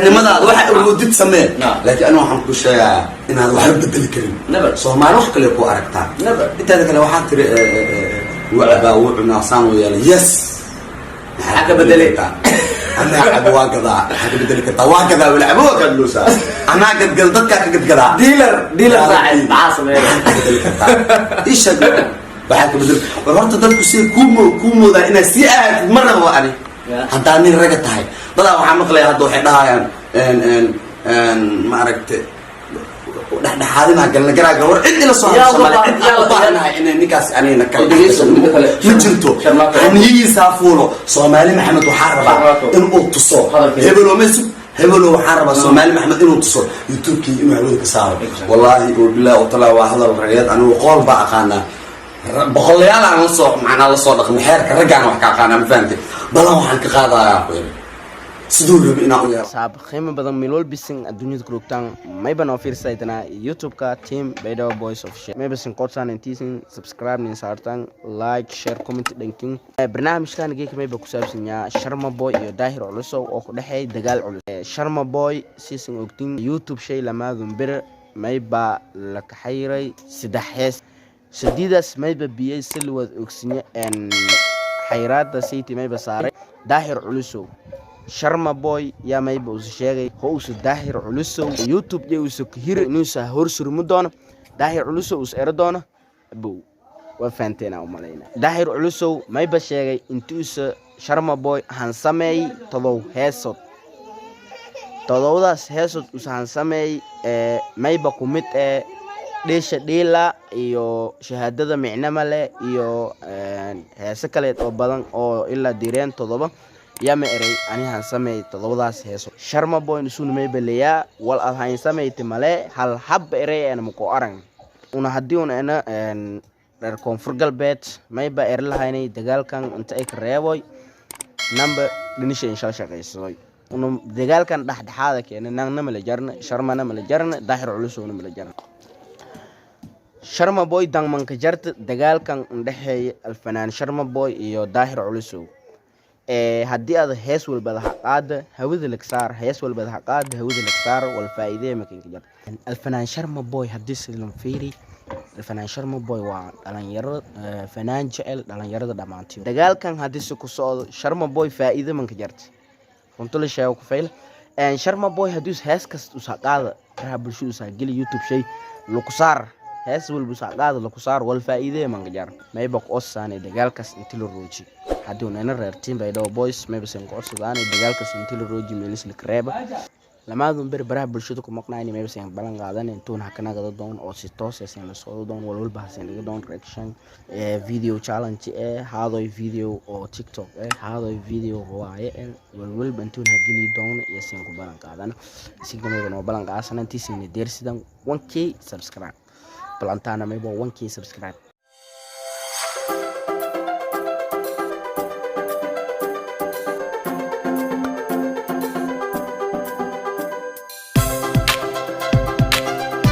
Nimadaada waxa awoodid samee. No. Laakiin aniga waxaan ku sheegaa inaad waxba bedeli karin. Never. Soomaali wax kale ku aragtaa. Never. Inteeda kale waxaa tiri wuu cabaa, wuu cunaa, saan uu yeelay. Yes. Maxaa ka bedelay? Anaa cabo, waa gadaa. Maxaa ka bedeli kartaa? Waa gadaa, wala cabo, waa kadloosaa. Anaa gadgada, dadkaa ka gadgadaa. Dealer, dealer saaxib, maxaa sameeya? Maxaa ka bedeli kartaa? Isha waxaa ka bedeli. War horta dadku siday kuu moodaan inaad sii ahaatid ma rabo ani. Haddaa nin raga tahay, dadaa waxaa maqlaya hadda waxay dhahayaan ma aragte dhexdhexaadinaa galna garaaga. War cid ila soo Yaa hadasha male. uga Cid aan u baahanahay inay ninkaas anigna kala Dhegeyso, dhexgasho midda kale, ma jirto. Sharmaako. Haniyihiisa ha fuulo. Soomaali Maxamed waxaa rabaa Sharmaako. in uu tuso. Hadalkeeda. Hebelo mesug hebelo, waxaa rabaa Soomaali Maxamed inuu tuso YouTube-kii inuu hawada ka saaro. Wallaahi oo bilahi oo talaa, waa hadal rageed. Anigu qool baa aqaanaa, boqolayaal aan lasoo macnaa lasoo dhaqmay, xeerka raggaan wax ka aqaanaa. Ma fahamtay? Balan waxaan ka qaadayaa ku yidhi siduu rabi inaan u yeelo. Saab qiimo badan, meel walbisin adduunyada kurugtaan, mayba noo fiirsaytana YouTube-ka Team Baydhabo Boys Official. Mayba sin qodsaan intiisin subscribe nin saartaan, like, share, comment dhankin. Barnaamijkan geeka mayba ku saabsan yahaa Sharma Boy iyo Daahir Culusow oo ku dhexeey dagaal culus. Sharma Boy siisan ogtin YouTube shay lamaadun bir mayba la kaxayray saddex hees. Sadiidaas mayba biyey silwad ogsinye xayraada sayti mayba saaray Daahir Culusow. Sharma Boy yaa mayba usa sheegay ho usa Daahir Culusow YouTube iyo usa kahiri inuusa hor surmi doono, Daahir Culusow us ero doono. Abow, waa fahanteena umalayna. Daahir Culusow mayba sheegay intuusa Sharma Boy hansameey todow heesood. Todobadaas heesood usa hansameey ee mayba ku mid ee Dheesha Dhiila iyo Shahaadada Micnama leh iyo heese kaleed oo badan oo ilaa direen 7. Yama erey ani han sameey todobadaas heeso. Sharma Boy isuna mayba leeyaa wal ad hayn sameyti male, hal hab erey ana mako arang una. Haddii una ena reer Koonfur Galbeed mayba ere lahaynay dagaalkan inta ay ka reeboy namba dhinisha insha shaqaysadoy una dagaalkan dhexdhexaada keena. Nangna mala jarna, Sharmana mala jarna, Daahir Culusowna mala jarna. Sharma Boy dangmanka jarta dagaalkan indhexeeya alfanaan Sharma Boy iyo Daahir Culusow. Haddii aad hees walbada haqaada hawada lagsaar, hees walbada haqaada hawada lagsaar, wal faa'iidee makinka jarta alfanaan Sharma Boy. Haddii silan fiiri, alfanaan Sharma Boy waa dhalinyaro, fanaan jecel dhalinyarada dhammaantiyo. Dagaalkan haddii si ku socdo, Sharma Boy faa'iido manka jarta, runto la sheego ku fayl. Sharma Boy haddii hees kasta usaqaada baraha bulshada usaa geli YouTube shay lagu saar, hees walba usaqaada lagu saar, wal faa'iidee manka jar. Mayba ku osaanay dagaalkaas inti la rooji. Haddii unana reer Team Baydhabo Boys mayba sen ku codsadaanay dagaalkaas inti la rooji, meelis la kareeba. Lamaadun ber baraha bulshada ku maqnayni, mayba sen balan qaadan intuun hakanagada doon oo si toos ah sen la socdo doon, walwalba hasen dhiga doon reaction video challenge haadoy video oo TikTok haadoy video waaye walwalba intuun hageli doon iyo sen ku balan qaadan. Isinka mayba noo balan qaadsan intiisina deersidan 1K subscribe balantaana mayba 1K subscribe.